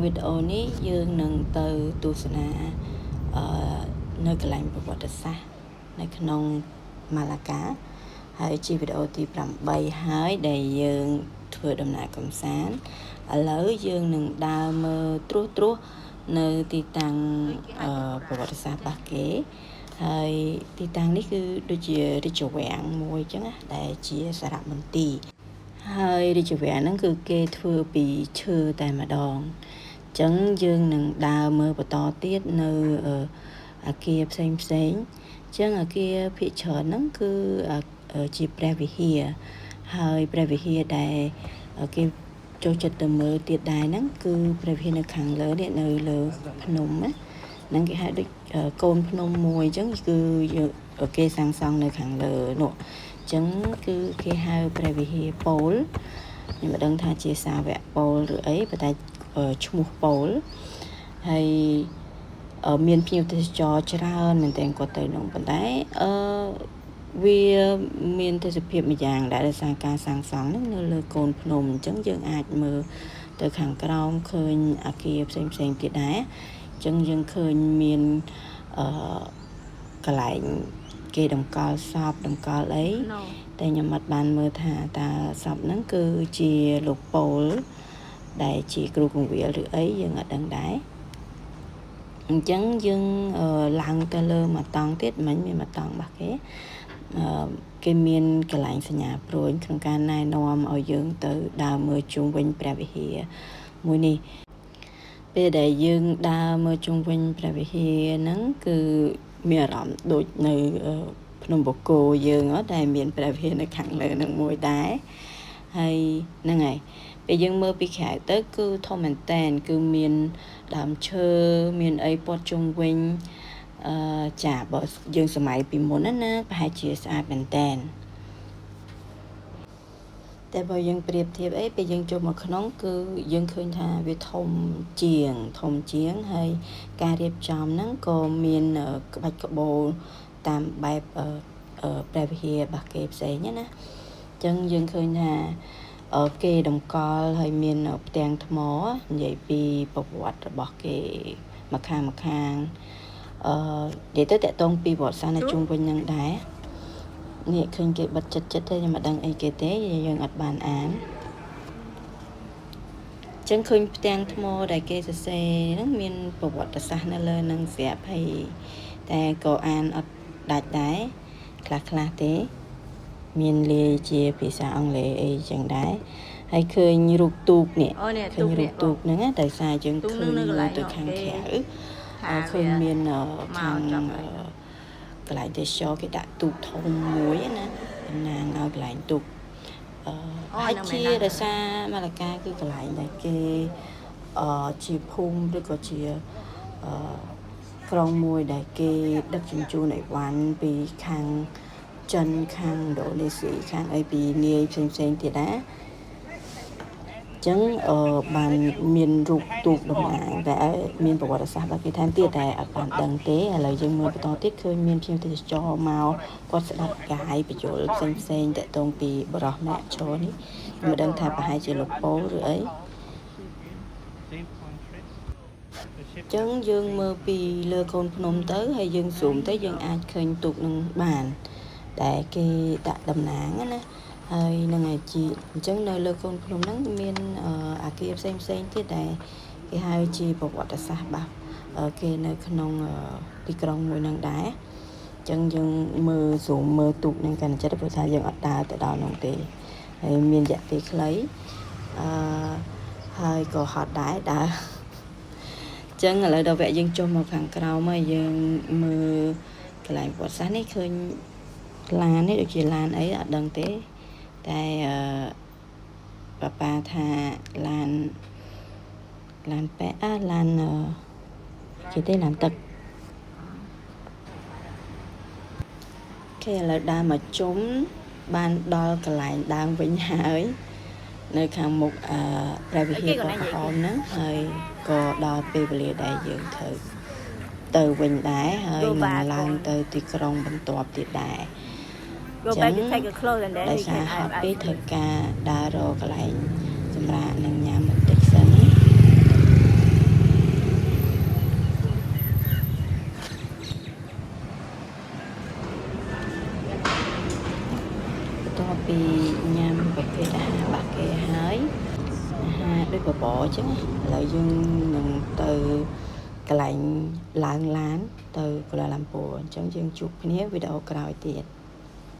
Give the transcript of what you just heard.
វីដេអូនេះយើងនឹងទៅទស្សនាអឺនៅកន្លែងប្រវត្តិសាស្ត្រនៅក្នុងម៉ាឡាកាហើយជាវីដេអូទី8ហើយដែលយើងធ្វើដំណើរកម្សាន្តឥឡូវយើងនឹងដើរមើលត្រួសត្រាសនៅទីតាំងប្រវត្តិសាស្ត្ររបស់គេហើយទីតាំងនេះគឺដូចជារាជវាំងមួយអញ្ចឹងណាដែលជាសារមន្ទីរហើយរាជវាំងហ្នឹងគឺគេធ្វើពីឈើតែម្ដងអញ្ចឹងយើងនឹងដើរមើលបន្តទៀតនៅអាគារផ្សេងផ្សេងអញ្ចឹងអាគារភាគច្រើនហ្នឹងគឺជាព្រះវិហារហើយព្រះវិហារដែលគេចូលចិត្តទៅមើលទៀតដែរហ្នឹងគឺព្រះវិហារនៅខាងលើនេះនៅលើភ្នំណាហ្នឹងគេហៅដូចកូនភ្នំមួយអញ្ចឹងគឺគេសាងសង់នៅខាងលើនោះអញ្ចឹងគឺគេហៅព្រះវិហារពោលខ្ញុំមិនដឹងថាជាសាវកពោលឬអីប៉ុន្តែឈ្មោះពោលហើយមានភ្ញៀវទេសចរច្រើនមែនទែនគាត់ទៅនោះប៉ុន្តែអឺវាមានទេសភាពមួយយ៉ាងដែរដោយសារការសាងសង់ហ្នឹងនៅលើកូនភ្នំអញ្ចឹងយើងអាចមើលទៅខាងក្រោមឃើញអាគារផ្សេងផ្សេងទៀតដែរអញ្ចឹងយើងឃើញមានអឺកន្លែងគេតម្កល់សពតម្កល់អីតែខ្ញុំអត់បានមើលថាតើសពហ្នឹងគឺជាលោកពោលដែលជាគ្រូគង្វាលឬអីយើងអត់ដឹងដែរអញ្ចឹងយើងឡើងទៅលើមួយតង់ទៀតមិញមានមួយតង់របស់គេគេមានកន្លែងសញ្ញាព្រួយក្នុងការណែនាំឲ្យយើងទៅដើរមើលជុំវិញព្រះវិហារមួយនេះពេលដែលយើងដើរមើលជុំវិញព្រះវិហារហ្នឹងគឺមានអារម្មណ៍ដូចនៅភ្នំបូកគោយើងដែលមានព្រះវិហារនៅខាងលើនឹងមួយដែរហើយហ្នឹងហើយពេលយើងមើលពីក្រៅទៅគឺធំមែនតែនគឺមានដើមឈើមានអីព័ទ្ធជុំវិញអឺចាបើយើងសម័យពីមុនណាប្រហែលជាស្អាតមែនតែនតែបើយើងប្រៀបធៀបអីពេលយើងចូលមកក្នុងគឺយើងឃើញថាវាធំជាងធំជាងហើយការរៀបចំហ្នឹងក៏មានក្បាច់ក្បូរតាមបែបព្រះវិហាររបស់គេផ្សេងណាអញ្ចឹងយើងឃើញថាគេតម្កល់ហើយមានផ្ទាំងថ្មនិយាយពីប្រវត្តិរបស់គេមកខាងមកខាងអឺនិយាយទៅតកតងពីប្រវត្តិសាស្ត្រនៅជុំវិញនឹងដែរនេះឃើញគេបិទចិត្តចិត្តទេខ្ញុំមិនដឹងអីគេទេយើងអត់បានអានចឹងឃើញផ្ទាំងថ្មដែលគេសរសេរហ្នឹងមានប្រវត្តិសាស្ត្រនៅលើនឹងស្រាប់ហើយតែក៏អានអត់ដាច់ដែរខ្លះខ្លះទេមានលាយជាភាសាអង់គ្លេសអីចឹងដែរហើយឃើញរូបទូកនេះឃើញរូបទូកហ្នឹងតែសារយើងឃើញមើលទៅខាងក្រៅឃើញមានខាងកន្លែងទេសចរគេដាក់ទូកធំមួយណាតំណាងឲ្យកន្លែងទូកអឺហើយជារសារម៉ាឡាកាគឺកន្លែងដែលគេអឺជាភូមិឬក៏ជាអឺក្រុងមួយដែលគេដឹកជញ្ជូនអីវ៉ាន់ពីខាងចិនខាងឥណ្ឌូនេស៊ីខាងអីពីនាយផ្សេងផ្សេងទៀតណាចឹងអឺបានមានរូបទូកតំណាងតែមានប្រវត្តិសាស្ត្ររបស់គេថែមទៀតតែអត់បានដឹងទេឥឡូវយើងមើលបន្តទៀតឃើញមានភ្ញៀវទេសចរមកគាត់ស្ដាប់កាយបញ្យលផ្សេងផ្សេងតាក់ទងពីបរោះម្នាក់ឈរនេះមិនដឹងថាប្រហែលជាលោកពោលឬអីចឹងយើងមើលពីលើកូនភ្នំទៅហើយយើងស៊ូមទៅយើងអាចឃើញទូកនឹងបានដែលគេដាក់តំណាងណាហើយនឹងឯជាអញ្ចឹងនៅលើកូនភ្នំហ្នឹងមានអាគារផ្សេងផ្សេងទៀតដែលគេហៅជាប្រវត្តិសាស្ត្របាសគេនៅក្នុងទីក្រុងមួយហ្នឹងដែរអញ្ចឹងយើងមើលស៊ូមមើលទូកហ្នឹងកាន់ចិត្តព្រោះថាយើងអត់ដើរទៅដល់នោះទេហើយមានរយៈពេលខ្លីអឺហើយក៏ហត់ដែរដើរចឹងឥឡូវដល់វគ្គយើងចុះមកខាងក្រោមហើយយើងមើលកន្លែងប្រវត្តិសាស្ត្រនេះឃើញឡាននេះដូចជាឡានអីអត់ដឹងទេតែអឺប៉ាប៉ាថាឡានឡានប៉ែអាឡានគេទេឡានទឹកគេឥឡូវដើរមកជុំបានដល់កន្លែងដើមវិញហើយនៅខាងមុខអឺព្រះវិហារពណ៌ក្រហមហ្នឹងហើយក៏ដល់ពេលវេលាដែលយើងត្រូវទៅវិញដែរហើយនឹងឡើងទៅទីក្រុងបន្ទាប់ទៀតដែរ Go back to take a clothes and then ដោយ we សារ can ហត់ពេកត្រូវការដើររកកន្លែងសម្រាកនិងញ៉ាំបន្តិចសិន។ ទាប់ពីញ៉ាំប្រភេទអាហាររបស់គេហើយអាហារដូចបបរអញ្ចឹងណាឥឡូវយើងនឹងទៅកន្លែងឡើងឡានទៅកូឡាឡាំពួរអញ្ចឹងយើងជួបគ្នាវីដេអូក្រោយទៀត។